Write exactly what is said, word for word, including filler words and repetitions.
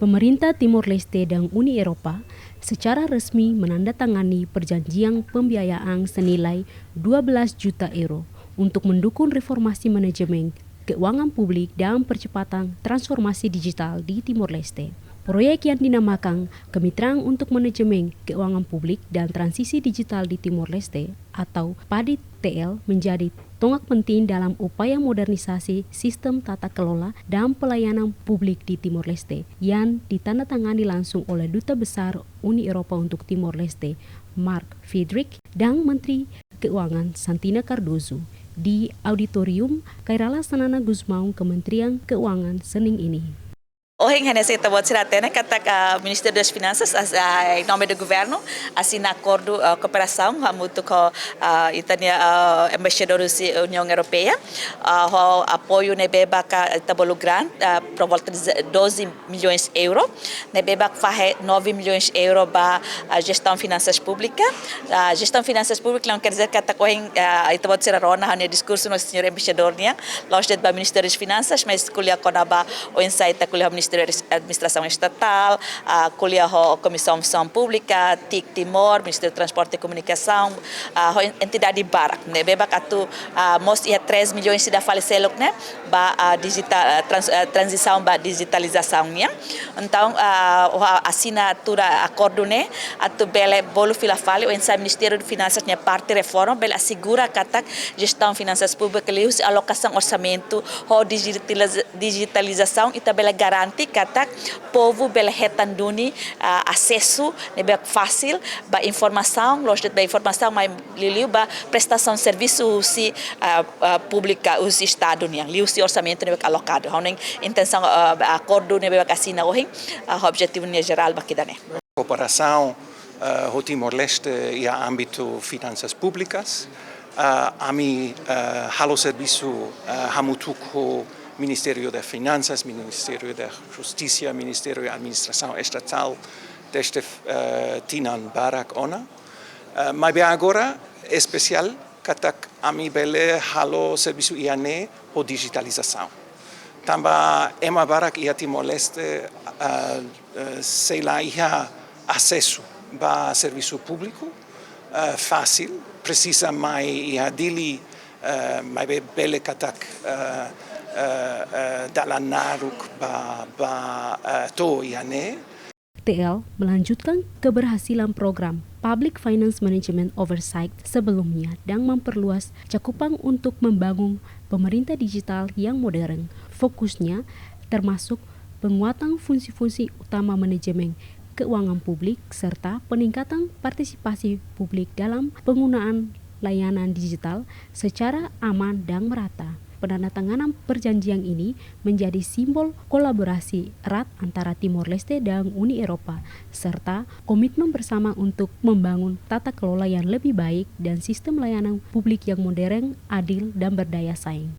Pemerintah Timor-Leste dan Uni Eropa secara resmi menandatangani perjanjian pembiayaan senilai dua belas juta euro untuk mendukung reformasi manajemen keuangan publik dan percepatan transformasi digital di Timor-Leste. Proyek yang dinamakan Kemitraan untuk Manajemen Keuangan Publik dan Transisi Digital di Timor-Leste atau PADI T L menjadi tonggak penting dalam upaya modernisasi sistem tata kelola dan pelayanan publik di Timor-Leste yang ditandatangani langsung oleh Duta Besar Uni Eropa untuk Timor-Leste, Mark Fidrik, dan Menteri Keuangan Santina Cardoso di Auditorium Kay Rala Xanana Gusmão, Kementerian Keuangan, Senin ini. Ohin hanesan ita-boot sira hatene katak, ah, Ministério das Finanças, as-, ah, em nome do Governo, asina akordu, ah, kooperasaun hamutuk ho, ah, ita-nia, ah, embaixadór husi Uniaun Europeia, ah, ho apoiu ne'ebé maka ita bolu grant, ah, por volta de doze milhões euro, ne'ebé maka fahe nove milhões euro ba, ah, jestaun finansas públika. Ah, jestaun finansas públika não quer dizer katak ohin, ah, ita-boot sira rona ha'u-nia diskursu no señór embaixadór nian, la'ós de'it ba Ministériu Finansas, mas ko'alia kona-ba oinsá ita ko'alia ho Ministériu Administrasaun Estatál, ah, ko'alia ho Komisaun Funsaun Públika, TIC Timor, Ministériu Transporte e Komunikasaun, ah, ho en-, entidade barak, ne'ebé maka atu, ah, mós iha três milhões ida fali seluk ne'e, ba, ah, digital, ah, trans-, ah, tranzisaun ba dijitalizasaun nian. Entaun, ah, ho asina tuir akordu ne'e, atu bele bolu fila fali, oinsá Ministériu Finansas nia parte reforma, bele asegura katak jestaun finansas públika liuhusi alokasaun orsamentu ho dijitaliza-, dijitalizasaun, ita bele garante katak povu bele hetan duni, ah, asesu ne'ebé fasil ba informasaun, la'ós de'it ba informasaun, mas liuliu ba prestasaun servisu husi, ah, ah, públika, husi Estadu nian, liuhusi orsamentu ne'ebé alokadu. Ha'u hanoin intensaun, ah, akordu ne'ebé asina ohin, ah, objetivu nia jerál ba ida-ne'e. Kooperasaun, ah, ho Timor-Leste iha ámbitu finansas públikas. Ah, ami, ah, halo servisu, ah, hamutuk ho Ministériu de Finansas, Ministériu de Justisa, Ministériu Administrasaun Estatál, desde, ah, tinan barak ona. Ah, maibé agora espesiál katak ami bele halo servisu iha ne'e ho dijitalizasaun. Tanba ema barak iha Timor-Leste, ah, eh, sei la iha asesu ba servisu públiku, eh, fasil, presiza mai iha Dili, eh, maibé bele katak, eh, eh, eh, dalan naruk ba, ba, eh, to'o iha ne'e. T L melanjutkan keberhasilan program Public Finance Management Oversight sebelumnya dan memperluas cakupan untuk membangun pemerintah digital yang modern. Fokusnya termasuk penguatan fungsi-fungsi utama manajemen keuangan publik serta peningkatan partisipasi publik dalam penggunaan layanan digital secara aman dan merata. Penandatanganan perjanjian ini menjadi simbol kolaborasi erat antara Timor-Leste dan Uni Eropa, serta komitmen bersama untuk membangun tata kelola yang lebih baik dan sistem layanan publik yang modern, adil, dan berdaya saing.